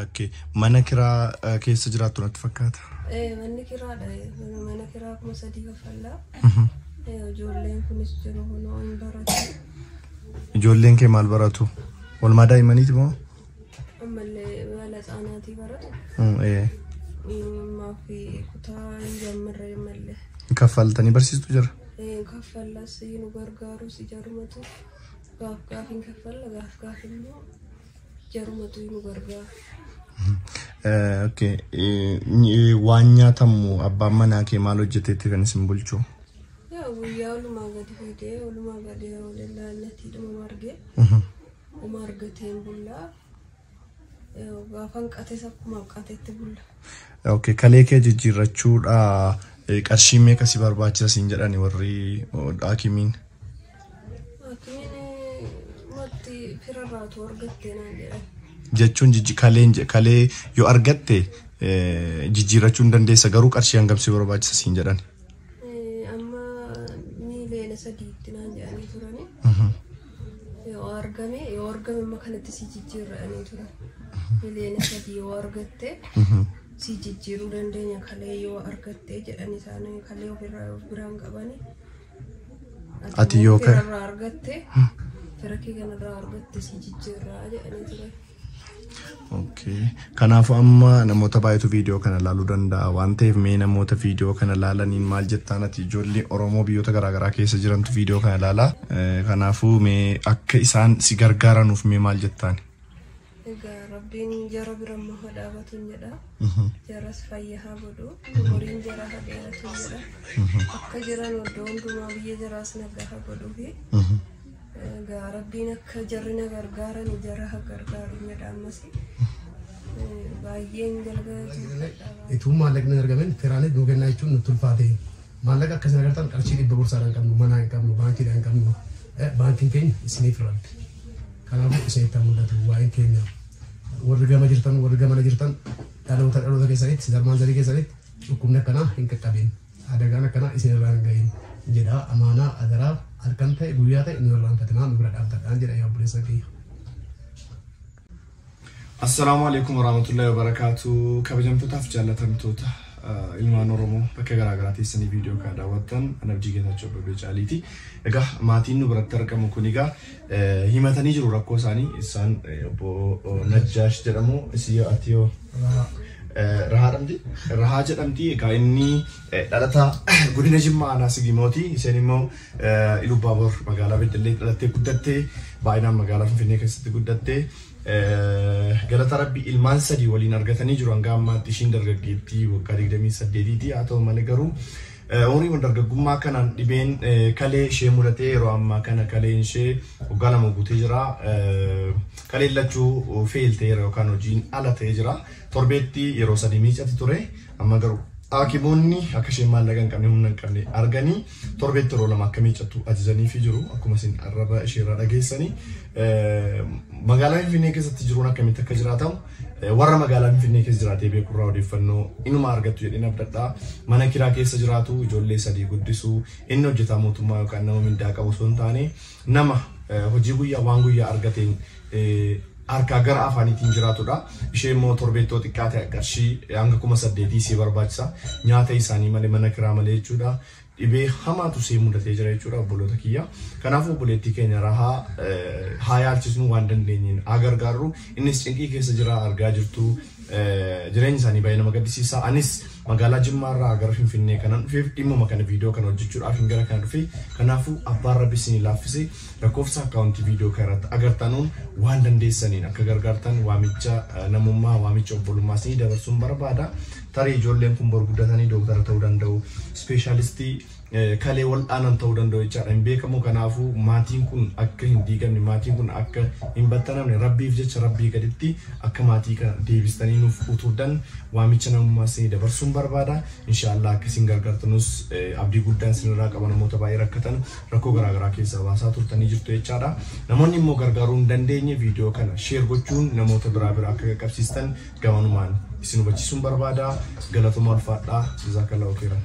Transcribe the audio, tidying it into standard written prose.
Okay. Mana kiraa keessa jiraattu natti fakkaata. Manni kiraadha. Mana kiraa 3000 kaffallaa. Ijoolleen kunis jiru kunoo hin baratu. Ijoolleen kee maal baratu? Oolmaa daa'immaniiti moo? Ammallee mala xaanaatii baratu. Ammaa fi kutaa hin jammarre ammallee. Kaffaltanii barsiistu jira? Kaffallas nu gargaarus jarumatu gaaf gaaf hin kaffalla gaaf gaaf immoo jarumatu nu gargaara. Okay. Waan nyaatamu abbaan manaa kee maal hojjeteetti kan isin bulchu? Yaa guyyaa olumaa gadi fidee olumaa gadi laallatiidhuma margee uma argateen bullaa gaafa hanqates akkuma hanqatetti bulla. Okay. Kalee kee jijjiirrachuudha qarshii meeqa si barbaachisa siin jedhani warri haakimiin? Haakimiin matti firarraatu argattee naan jedhan. Jechuun kalee yoo argatte jijjiirrachuu hin dandeessa garuu qarshii hangam si barbaachisa siin jedhan? Amma 3,000,000 naan jedhanii turani. Yoo argame amma kanatti si jijjiirra'anii turan. 3,000,000 yoo argatte si jijjiiruu dandeenya kalee yoo argatte jedhan isaan kalee ofirraa of biraan qabani. Ati yoo firarraa argatte fira kee kanarraa argatte si jijjiirraa jedhanii turan. Okay. Kanaafuu amma namoota baay'eetu viidiyoo kana ilaaluu danda'a waan ta'eef mee namoota viidiyoo kana ilaalaniin maal jettaan ati ijoollee Oromoo biyyoota garaagaraa keessa jirantu viidiyoo kana ilaala. Kanaafuu mee akka isaan si gargaaranuuf mee maal jettaan? Egaa Rabbiin jara bira immoo haa dhaabatuun jedha. Jaras fayyaa haa godhu. Umuriin jara haa dheeratuun jedha. Akka jiran iddoo hundumaa biyya jaraas nagaa haa godhuufi. Egaa Rabbiin akka jarri na gargaaran jara haa gargaaru jedha ammas. Baay'een jalgalateeffadha. Ituu maallaqni hin argamin firaanis nuu kennaa jechuun nutti ulfaate. Maallaqa akkasii agartan qarshii 100 borsaadhaan qabnu, manaa hin qabnu, baankiidhaan hin qabnu. Baankiin keenya isiniif rabbi. Kanaafuu isinitti haa mul'atu waa'een keenya. Warri gama jirtan, warri gamana jirtan dhaloota dhaloota keessanitti, darmaan zarii keessanitti dhukkubni akkanaa hin qaqqabin. Adagaan akkanaa isin irraa hin gahin jedha. Amaanaa adaraa halkan ta'e guyyaa ta'e nu irraanfatinaa nu bira dhaabbadhaan jedha yaa obboleessa kiyya. Assalaamu alaikum warahmatullahi wabarakatuh. Kabajamtootaaf jaallatamtoota ilmaan Oromoo bakka garaagaraa teessanii viidiyoo kana daawwattan ana Abdii Geetaachoo Abbabee Caaliiti. Egaa maatiin nu biratti argamu kun egaa himatanii jiru rakkoo isaanii. Isaan obbo Najjaash jedhamu isii ati yoo Rahaa dhamti? Rahaa jedhamti. Egaa inni dhalataa godina Jimmaa aanaa Sigimooti. Isheen immoo Ilubbaabor magaalaa Beddellee dhalattee guddattee baay'inaan magaalaa Finfinnee keessatti guddattee. Galata Rabbi ilmaan 3 waliin argatanii jiru hanga ammaatti ishiin dargaggeettii waggaa 28ti. Haa ta'u malee garuu umriin dargaggummaa kanaan dhibeen kalee ishee mudatee yeroo ammaa kana kaleen ishee waggaa 2 guutee jira. Kaleen lachuu fail ta'eera yookaan hojiin ala ta'ee jira. Torbeetti yeroo 3 miicati ture. Amma garuu haakimoonni akka isheen maallaqa hin qabne humna hin qabne arganii torbeetti yeroo 2 akka miicattu ajajaniifii jiru. Akkuma isin arraba isheerraa dhageessanii magaalaa Finfinnee keessatti jiruun akkamitti akka jiraatamu warra magaalaa Finfinnee keessa jiraatee beekurraa odeeffannoo inuma argattu jedheen abdadhaa. Mana kiraa keessa jiraatu ijoollee 3 guddisuu inni hojjetaa mootummaa yookaan nama mindaa qabu osoo hin taane nama hojii guyyaa waan guyyaa argateen harkaa gara afaaniitiin jiraatudha. Ishee immoo torbeettoo xiqqaa ta'e qarshii hanga 8,000 isii barbaachisa. Nyaata isaanii malee mana kiraa malee jechuudha. Dhibee hamaatu ishee mudatee jira jechuudha obboloota kiyya. Kanaafuu obboleettii keenya Rahaa haa yaalchisnu waan dandeenyeen haa gargaarru. Innis cinqii keessa jira argaa jirtu. Jireenya isaanii baay'ee nama gaddisiisa. Anis magaalaa Jimmaarraa gara Finfinnee kanan dhufeef dhimmuma kana viidiyoo kana hojjechuudhaaf hin gara kana dhufe. Kanaafuu abbaan Rabbi isinii laaffise lakkoofsa akkaawuntii viidiyoo kana irratti agartanuun waan dandeessaniin akka gargaartan waamicha namummaa waamicha obbolummaa isinii dabarsuun barbaada. Tarii ijoolleen kun bor guddatanii dooktara ta'uu danda'u, ispeeshaalistii kalee wal'aanan ta'uu danda'u jechaadha. Hin beekamu. Kanaafuu maatiin kun akka hin diigamne, maatiin kun akka hin battanamne Rabbiif jecha Rabbii gaditti akka maatii kana deebistanii nuuf utuudan waamicha namummaa isinii dabarsuun barbaada. Inshaallah akka isin gargaartanus abdii guddaan isinirraa qaba. Namoota baay'ee rakkatan rakkoo garaagaraa keessaa baasaa turtanii jirtu jechaadha. Namoonni immoo gargaaruu hin dandeenye viidiyoo kana sheer gochuun namoota biraa bira akka qaqqabsiistan gamanumaan isin hubachiisuun barbaada. Galatoomaa ulfaadhaa. Jazaakallahu khairan.